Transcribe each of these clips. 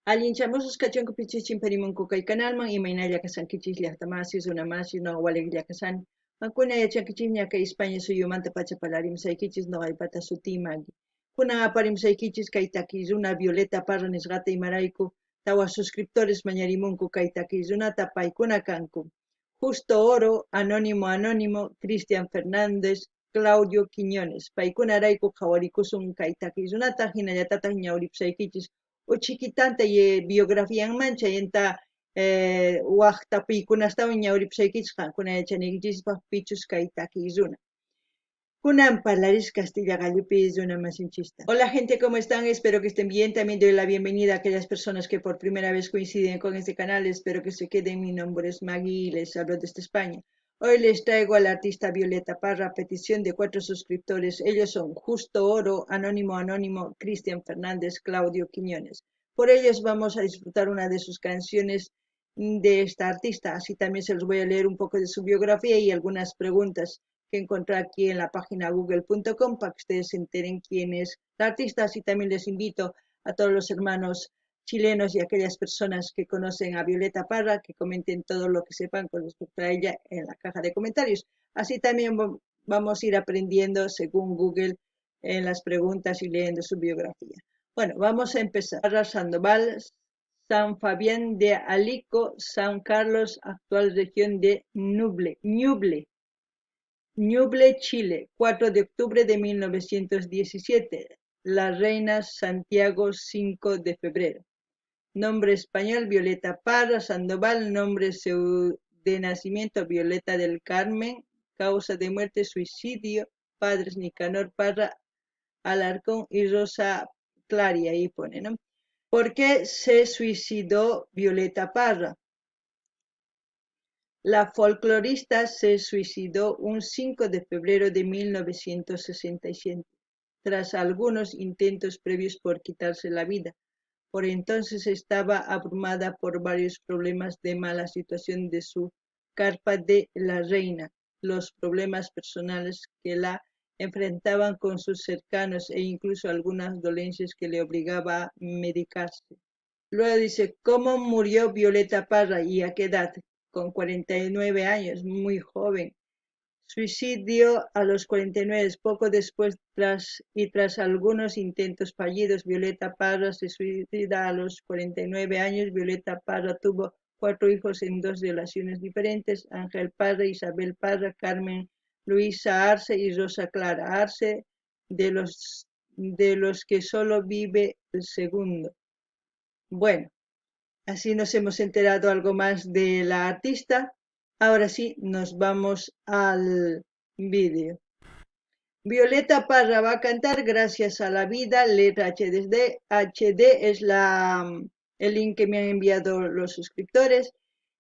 Allinchamusqas kachunku pichis chimparimunku kay kanalman, imaynalla kashankichis llaqtamasi, runamasi, noqa walejlla kashani. Qankuna yachankichisña kay España suyumanta pacha parlarimusaykichis noqaypata sutiy Maggie. Kunan aparimusaykichis kay takiy runa Violeta Parra nisqata imarayku tawa suscriptores mañarimunku kay takiy runata paykuna kanku Justo Oro, Anónimo Anónimo, Cristian Fernández, Claudio Quiñones. Paykunarayku qhawarikusun kay takiy runata hinallatataj ñawripusaykichis uchhikitanta biografianman chayanta waj tapuykunastawan ñawripusaykichis qankuna yachanaykichispaj pichus kay takiy runa. Kunan parlaris Castilla Gallupi runa masinchista. Hola gente, ¿cómo están? Espero que estén bien. También doy la bienvenida a aquellas personas que por primera vez coinciden con este canal. Espero que se queden. Mi nombre es Maggie y les hablo desde España. Hoy les traigo al artista Violeta Parra a petición de 4 suscriptores. Ellos son Justo Oro, Anónimo Anónimo, Cristian Fernández, Claudio Quiñones. Por ellos vamos a disfrutar una de sus canciones de esta artista. Así también se los voy a leer un poco de su biografía y algunas preguntas que encontré aquí en la página google punto com para que ustedes se enteren quién es la artista. Así también les invito a todos los hermanos chilenos y aquellas personas que conocen a Violeta Parra que comenten todo lo que sepan con respecto a ella en la caja de comentarios. Así también vamos a ir aprendiendo según Google en las preguntas y leyendo su biografía. Bueno, vamos a empezar. Parra Sandoval, San Fabián de Alico, San Carlos, actual región de Ñuble, Ñuble, Ñuble, Chile, 4 de octubre de 1917. La Reina, Santiago, 5 de febrero. Nombre español, Violeta Parra Sandoval. Nombre de nacimiento, Violeta del Carmen. Causa de muerte, suicidio. Padres, Nicanor Parra Alarcón y Rosa Claria, ahí pone, ¿no? ¿Por qué se suicidó Violeta Parra? La folclorista se suicidó un 5 de febrero de 1967, tras algunos intentos previos por quitarse la vida. Por entonces estaba abrumada por varios problemas de mala situación de su carpa de la reina, los problemas personales que la enfrentaban con sus cercanos e incluso algunas dolencias que le obligaba a medicarse. Luego dice, ¿cómo murió Violeta Parra y a qué edad? Con 49 años, muy joven. Suicidio a los 49, poco después tras algunos intentos fallidos, Violeta Parra se suicida a los 49 años. Violeta Parra tuvo 4 hijos en 2 relaciones diferentes, Ángel Parra, Isabel Parra, Carmen Luisa Arce y Rosa Clara Arce, de los que solo vive el segundo. Bueno, así nos hemos enterado algo más de la artista. Ahora sí, nos vamos al vídeo. Violeta Parra va a cantar Gracias a la Vida, letra HD. HD es el link que me han enviado los suscriptores.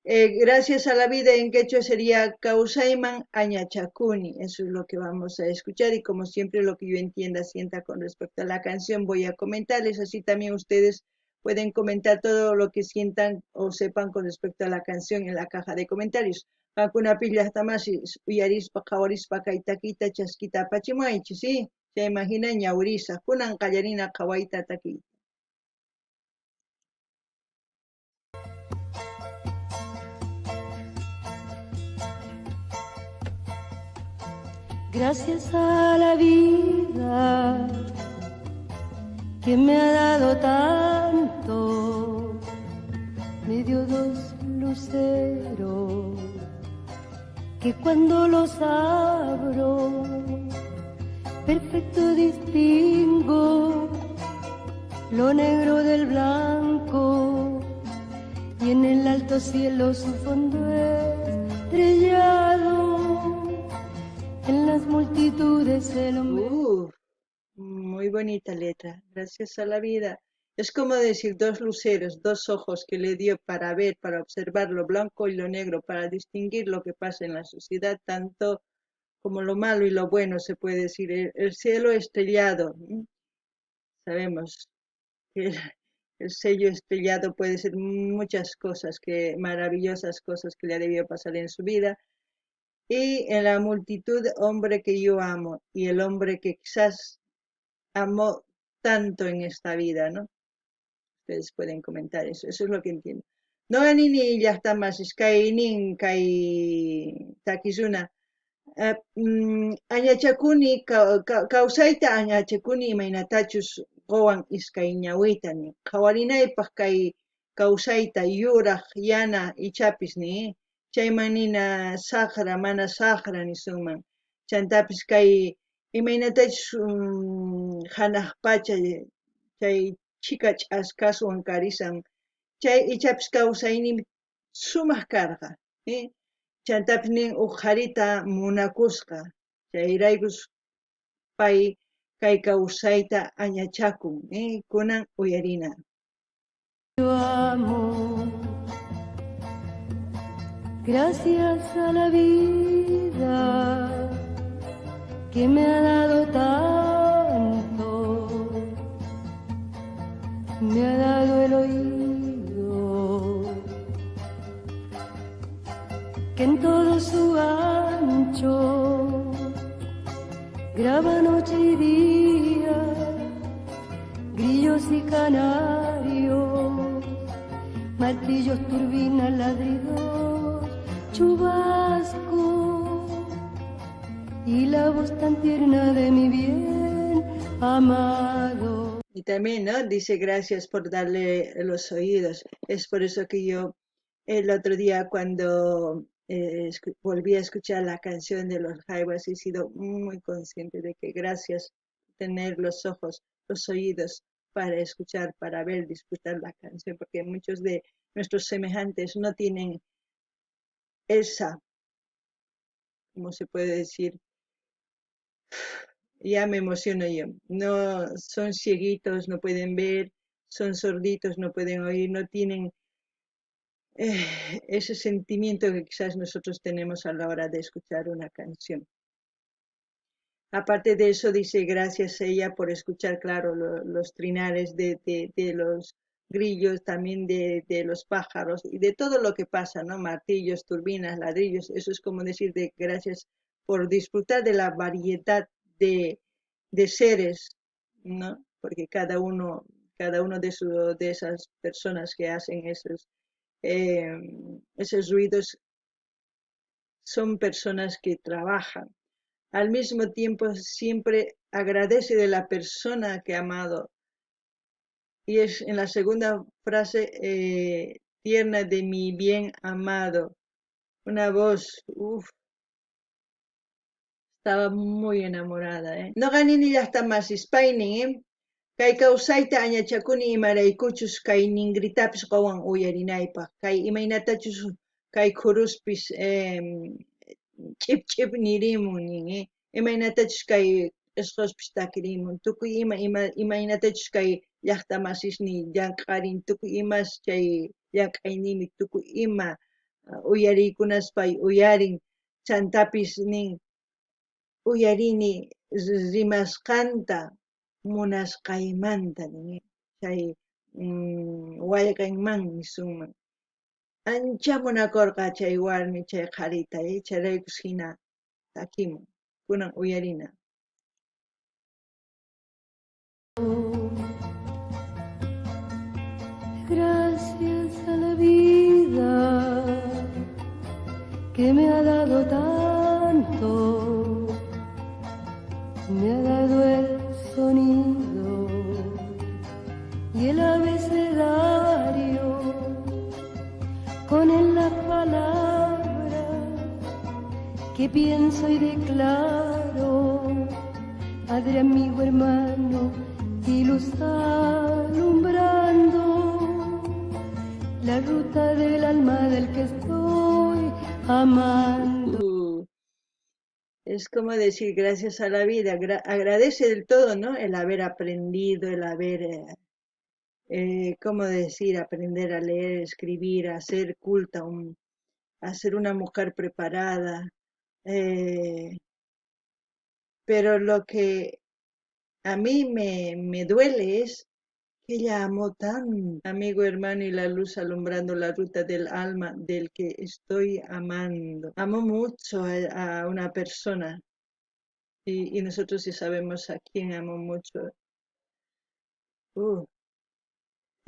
Gracias a la vida en quechua sería Kawsayman Añachakuni. Eso es lo que vamos a escuchar y como siempre lo que yo entienda, sienta con respecto a la canción voy a comentarles. Así también ustedes pueden comentar todo lo que sientan o sepan con respecto a la canción en la caja de comentarios. Qankuna llaqtamasi uyarispa qhawarispa kay takiyta chaskita apachimuwaychis, ¿sí? Se imagina ñawirisa kunan qallarina qhawayta takiyta. Gracias a la vida que me ha dado tanto, me dio 2 luceros que cuando los abro, perfecto distingo lo negro del blanco y en el alto cielo su fondo estrellado. En las multitudes el hombre. Muy bonita letra, gracias a la vida. Es como decir 2 luceros, 2 ojos que le dio para ver, para observar lo blanco y lo negro, para distinguir lo que pasa en la sociedad, tanto como lo malo y lo bueno, se puede decir. El cielo estrellado, ¿m? Sabemos que el sello estrellado puede ser muchas cosas, que maravillosas cosas que le ha debido pasar en su vida. Y en la multitud, hombre que yo amo, y el hombre que quizás amó tanto en esta vida, ¿no? Ustedes pueden comentar eso, eso es lo que entiendo. Noqa nini llaqtamasis kay nin kay takisuna añachakuni kawsayta añachakuni imaynatachus qowan iskay ñawiyta nin qhawarinaypaq kay kawsayta yuraq yana ichapis ni chayman nina saqra mana saqra nisunman chantapis kay imaynatachus hanaq pacha chay chhika ch'askaswan karisan chay ichapis kawsaynin sumaq karqa chantapis nin uj qharita munakusqa chayraykus pay kay kawsayta añachakun kunan uyarina. Yo amo, gracias a la vida que me ha dado tanto, me ha dado el oído, que en todo su ancho graba noche y día, grillos y canarios, martillos, turbinas, ladridos, chubasco y la voz tan tierna de mi bien amado. Y también, ¿no? Dice gracias por darle los oídos. Es por eso que yo el otro día cuando volví a escuchar la canción de los Jaivas he sido muy consciente de que gracias por tener los ojos, los oídos para escuchar, para ver, disfrutar la canción, porque muchos de nuestros semejantes no tienen esa, ¿cómo se puede decir? Ya me emociono yo. No son cieguitos, no pueden ver, son sorditos, no pueden oír, no tienen ese sentimiento que quizás nosotros tenemos a la hora de escuchar una canción. Aparte de eso, dice gracias a ella por escuchar, claro, los trinares de los grillos, también de los pájaros y de todo lo que pasa, ¿no? Martillos, turbinas, ladrillos. Eso es como decir de gracias por disfrutar de la variedad de seres, ¿no? Porque cada uno de esas personas que hacen esos ruidos son personas que trabajan. Al mismo tiempo siempre agradece de la persona que ha amado. Y es en la segunda frase, tierna de mi bien amado. Una voz, uff, estaba muy enamorada, ¿eh? Noqa nini llaqtamasis paynin, ¿eh? Kay kawsayta añachakuni imaraykuchus kay ningritapis qowan uyarinaypaq, kay imaynatachus kay khuruspis ch'ip ch'ip nirimun nin, ¿eh? Imaynatachus kay p'isqospis takirimun, tukuy ima imaynatachus kay llaqtamasisni llank'arin, tukuy imas chay llank'aynimi, tukuy ima uyariykunas pay uyarin, chantapis nin uyarini rimasqanta munasqaymanta nin, chay wallqanman nisunman. Ancha munakurqa chay warmi chay qharita, chayraykus hina takimun. Kunan uyarina. Gracias a la vida que me ha dado tanto, me ha dado el sonido y el abecedario, con él la palabra que pienso y declaro, padre, amigo, hermano, y luz alumbrando la ruta del alma del que estoy amando. Es como decir gracias a la vida, agradece del todo, ¿no? El haber aprendido, el haber, ¿cómo decir? Aprender a leer, escribir, a ser culta, a ser una mujer preparada. Pero lo que a mí me duele es que ella amó tan, amigo, hermano, y la luz alumbrando la ruta del alma del que estoy amando. Amó mucho a una persona y nosotros sí sabemos a quién amó mucho.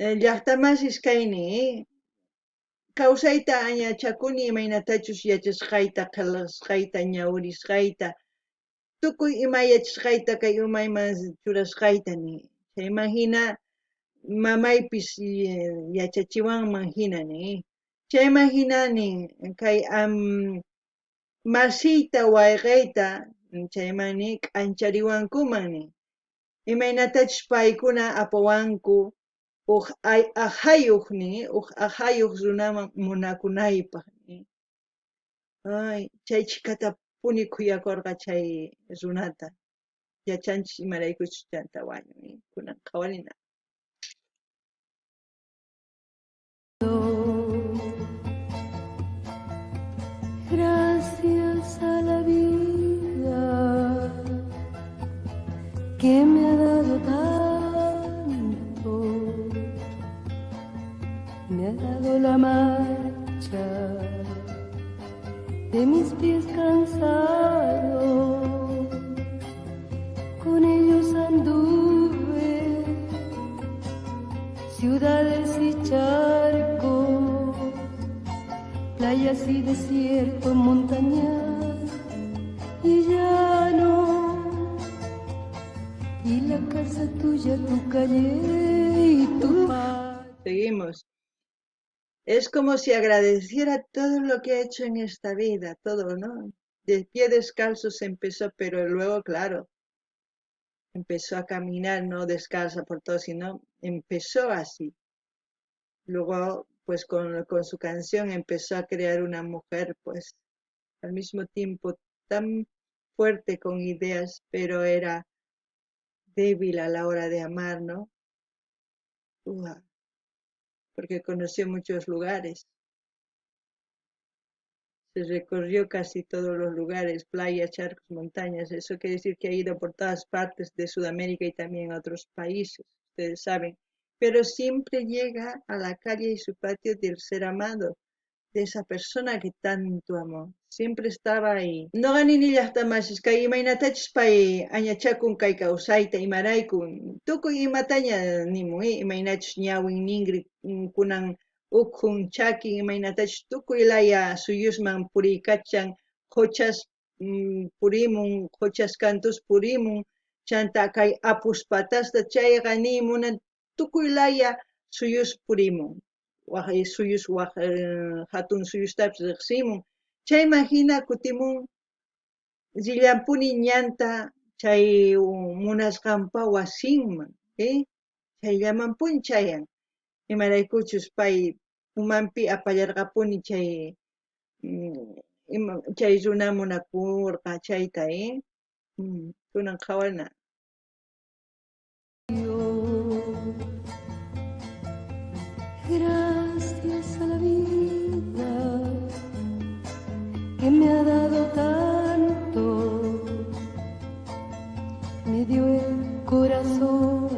Llajtamasis kayni, kawsayta añachakuni imaynatachus yachasqayta, qhelqasqayta, ñawirisqayta, tukuy ima yachasqayta kay umayman churasqayta ni. Chayman hina mamaypis yachachiwanman hina ni. Chayman hina nin kay masiyta wayqeyta chayman ni k'anchariwankuman ni. Imaynatachus paykuna apawanku uj ajayuq ni, uj ajayuq runaman munakunaypaq ni. Ay, chay chhikatapuni khuyakorqa chay runata. Yachanchis imaraykuchus chanta wañun, kunan qhawarina. Gracias a la vida que me ha dado tanto, me ha dado la marcha de mis pies cansados, con ellos anduve ciudades y charcos, playas y desiertos, montañas y llano, y la casa tuya, tu calle y tu patio. Seguimos. Es como si agradeciera todo lo que ha hecho en esta vida, todo, ¿no? De pie descalzo se empezó, pero luego, claro, empezó a caminar, no descalza por todo, sino empezó así. Luego, pues con su canción empezó a crear una mujer, pues al mismo tiempo tan fuerte con ideas, pero era débil a la hora de amar, ¿no? Ua, porque conoció muchos lugares. Se recorrió casi todos los lugares, playas, charcos, montañas. Eso quiere decir que ha ido por todas partes de Sudamérica y también a otros países, ustedes saben. Pero siempre llega a la calle y su patio del ser amado, de esa persona que tanto amó. Siempre estaba ahí. Noqa nini llajtamasis kay imaynatachus pay añachakun kay kawsayta imaraykun tukuy imataña nimun, imaynachus ñawin ninri kunan ukhun chakin imaynatachus tukuy laya suyusman puriykachan, qochas purimun, qochas kantus purimun, chanta kay apus patasta chayqa nimunan tukuy laya suyus purimun, waj suyus waj hatun suyustapis riqsimun. Chayman hina kutimun rillampuni ñanta chay munasqanpa wasinman, chayllamanpuni chayan. Imaraykuchus pay umanpi apallarqapuni chay chay runa munakurqa chayta, Kunan qhawana. Gracias a la vida que me ha dado tanto, me dio el corazón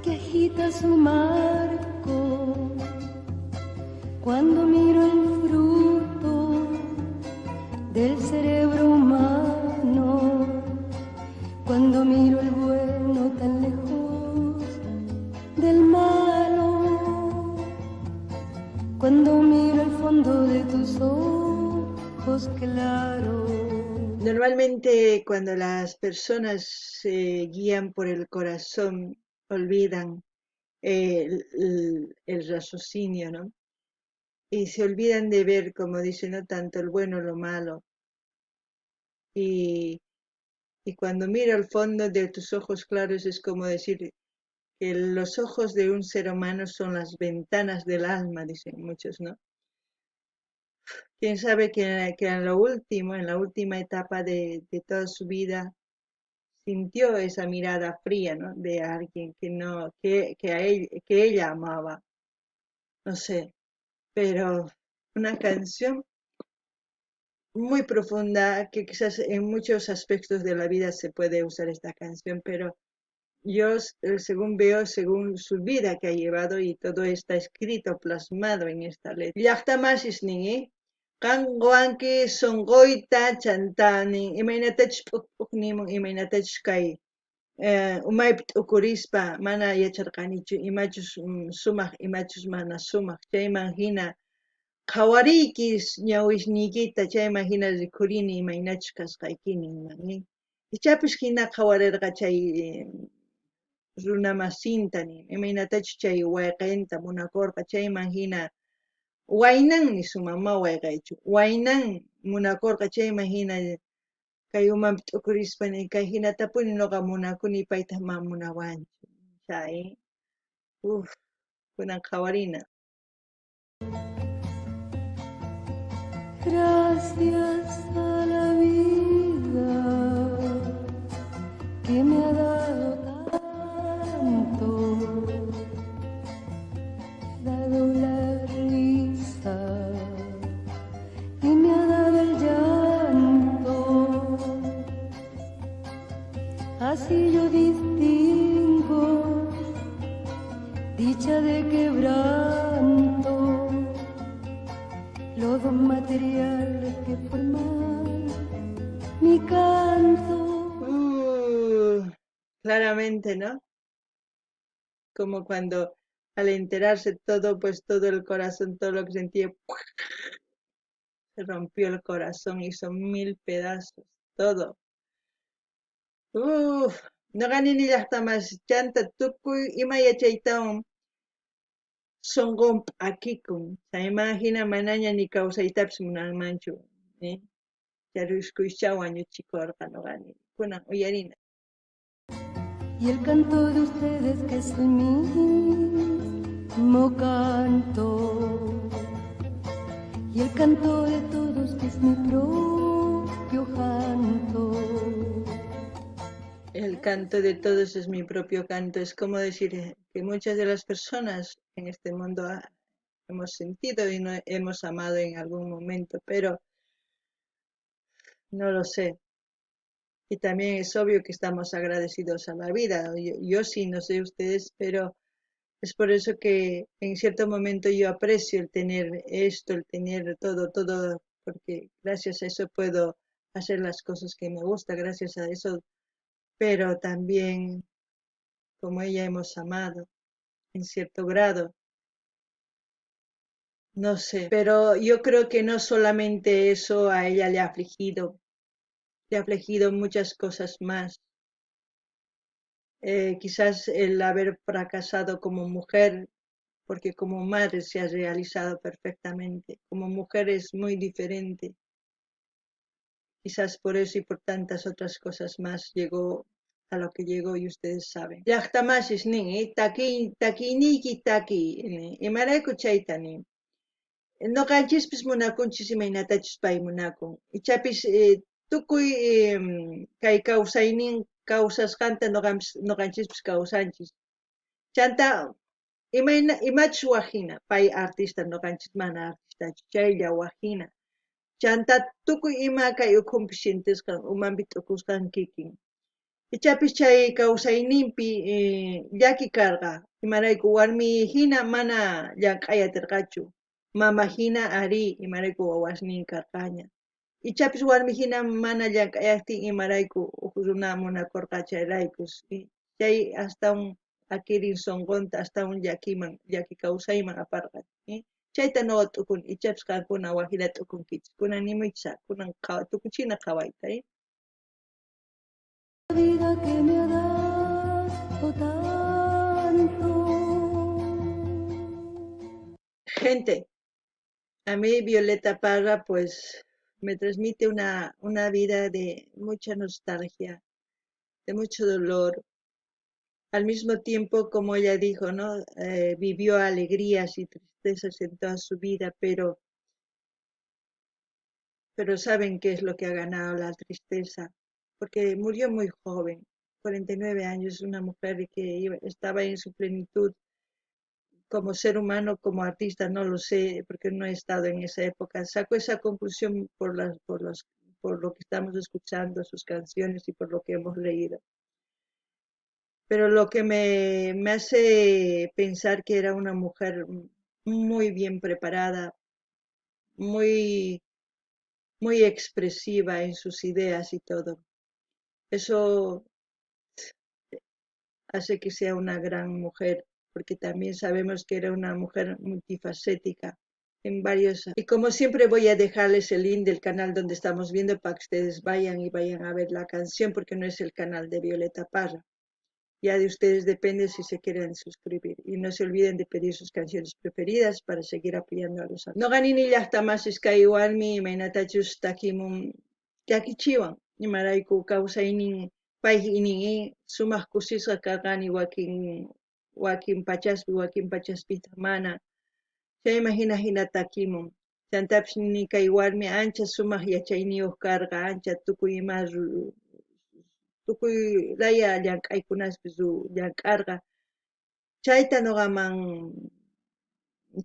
que agita su marco cuando miro el fruto del cerebro humano, cuando miro el bueno tan lejos del malo, cuando miro el fondo de tus ojos claros. Normalmente cuando las personas se guían por el corazón, olvidan el raciocinio, ¿no? Y se olvidan de ver, como dicen, ¿no? Tanto el bueno como lo malo. Y cuando miro al fondo de tus ojos claros es como decir que los ojos de un ser humano son las ventanas del alma, dicen muchos, ¿no? Quién sabe que en lo último, en la última etapa de toda su vida, sintió esa mirada fría, ¿no? De alguien que no, que, que a él, que ella amaba. No sé, pero una canción muy profunda que quizás en muchos aspectos de la vida se puede usar esta canción, pero yo, según veo, según su vida que ha llevado y todo está escrito, plasmado en esta letra. Llajtamasis nin, Qan qowanki sonqoyta chantani, imaynatachus p'ukp'uknimun, imaynatachus kay Umaypi t'ukurispa mana yacharqanichu imachus sumaj, imachus mana sumaj. Chayman jina qhawariyki ñawisniykita, chayman jina rikhurini imaynachus kasqayki ninman. Ichapis jina qhawarerqa chay runamasinta nin, imaynatachus chay wayqenta munakorqa, chayman jina waynan nisunman, ma wayqeychu, waynan munakorqa, chayman jina kay umanpi t'ukurispa nin, kay jinatapuni noqa munakuni, paytaj ma munawanchu. Chay, uf, kunan qhawarina. Gracias a la vida que me ha dado tanto, dado la risa y me ha dado el llanto. Así yo distingo dicha de quebranto, los dos materiales que forman mi canto. Claramente, ¿no? Como cuando al enterarse todo, pues todo el corazón, todo lo que sentía, se rompió el corazón, hizo 1000 pedazos, todo. Uf, noqa nini llajtamas chanta tukuy ima yachaytawan sonqon p'akikun. Chayman hina manaña ni kawsaytapis munanmanchu, Charuskuycha wañuchikorqa noqa nini. Kunan uyarina. Y el canto de ustedes que es el mismo canto, y el canto de todos que es mi propio canto. El canto de todos es mi propio canto. Es como decir que muchas de las personas en este mundo hemos sentido y no hemos amado en algún momento, pero no lo sé. Y también es obvio que estamos agradecidos a la vida. Yo sí, no sé ustedes, pero es por eso que en cierto momento yo aprecio el tener esto, el tener todo, todo, porque gracias a eso puedo hacer las cosas que me gusta, gracias a eso. Pero también, como ella, hemos amado en cierto grado. No sé, pero yo creo que no solamente eso a ella le ha afligido, le ha afligido muchas cosas más. Quizás el haber fracasado como mujer, porque como madre se ha realizado perfectamente, como mujer es muy diferente. Quizás por eso y por tantas otras cosas más llegó a lo que llegó y ustedes saben. Llajtamasis nin, taki, takiyniyki taki, nin, imarayku chayta nin. Noqanchispis munakunchis imaynatachus pay munakun. Ichapis tukuy kay kawsaynin kawsasqanta noqanchispis kawsanchis. Chanta imachus wajina, pay artista, noqanchis mana artistachu, chaylla wajina. Chanta tukuy ima kay ukhunpi sintisqan, umanpi t'ukusqan kikin. Ichapis chay kawsayninpi llaki karqa, imarayku warmi hina mana llank'ay atirqachu. Mama hina ari, imarayku wawasnin karqaña. Ichapis warmi hina mana llank'ayaqtin imarayku uj runa munakurqa chayrayku. Chay astawan akirin sonqonta, astawan llakiman, llaki kawsayman aparqa. Chayta nuqa t'ukun, ichapis qankuna wajina t'ukunkichis. Kunan nimuychis, kunan tukuchina qhawayta. La vida que me ha dado tanto. Gente, a mí Violeta Parra me transmite una vida de mucha nostalgia, de mucho dolor. Al mismo tiempo, como ella dijo, ¿no? Vivió alegrías y tristezas en toda su vida, pero ¿saben qué es lo que ha ganado la tristeza? Porque murió muy joven, 49 años, una mujer que estaba en su plenitud como ser humano, como artista, no lo sé, porque no he estado en esa época. Saco esa conclusión por lo que estamos escuchando, sus canciones y por lo que hemos leído. Pero lo que me hace pensar que era una mujer muy bien preparada, muy, muy expresiva en sus ideas y todo. Eso hace que sea una gran mujer, porque también sabemos que era una mujer multifacética en varios. Y como siempre voy a dejarles el link del canal donde estamos viendo para que ustedes vayan y vayan a ver la canción, porque no es el canal de Violeta Parra. Ya de ustedes depende si se quieren suscribir. Y no se olviden de pedir sus canciones preferidas para seguir apoyando a los amigos. Noqa nini llajta masis kay warmi imaynatachus takimun llakichiwan, imarayku kawsaynin pay inin sumaq kusisqa karqani wakin wakin pachaspi, wakin pachaspitaq mana. Chayman hina hina takimun. Chantapis nini kay warmi ancha sumaq yachayniyuq karqa, ancha tukuy ima tukuy laya llank'aykunaspi llank'arqa. Chayta noqaman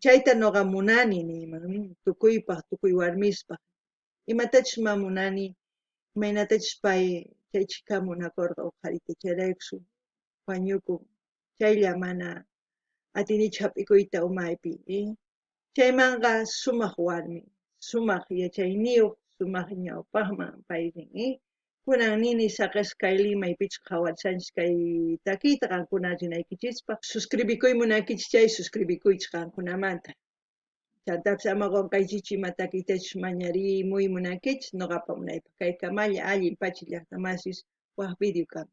chayta noqa munani niyman tukuypaq, tukuy warmispaq. Imatachus ma munani, imaynatachus pay chay chhika munakorqa uj qharita, chayrayku wañukun. Chaylla mana atinichu hap'ikuyta umaypi. Chaymanqa sumaq warmi, sumaq yachayniyuq, sumaq ñawpaqman pay rin. Kunan nini saqesqa kay link maypichus qhawarishanchis kay takiyta qankuna rinaykichispaq. Suscribikuy munankichis chay suscribikuychis qankunamanta. Chantapis ama qonqaychikchu ima takiytachus mañarimuy munankichis noqapa munaypaq. Kay kamalla allin pacha llaqta masis waj video kama.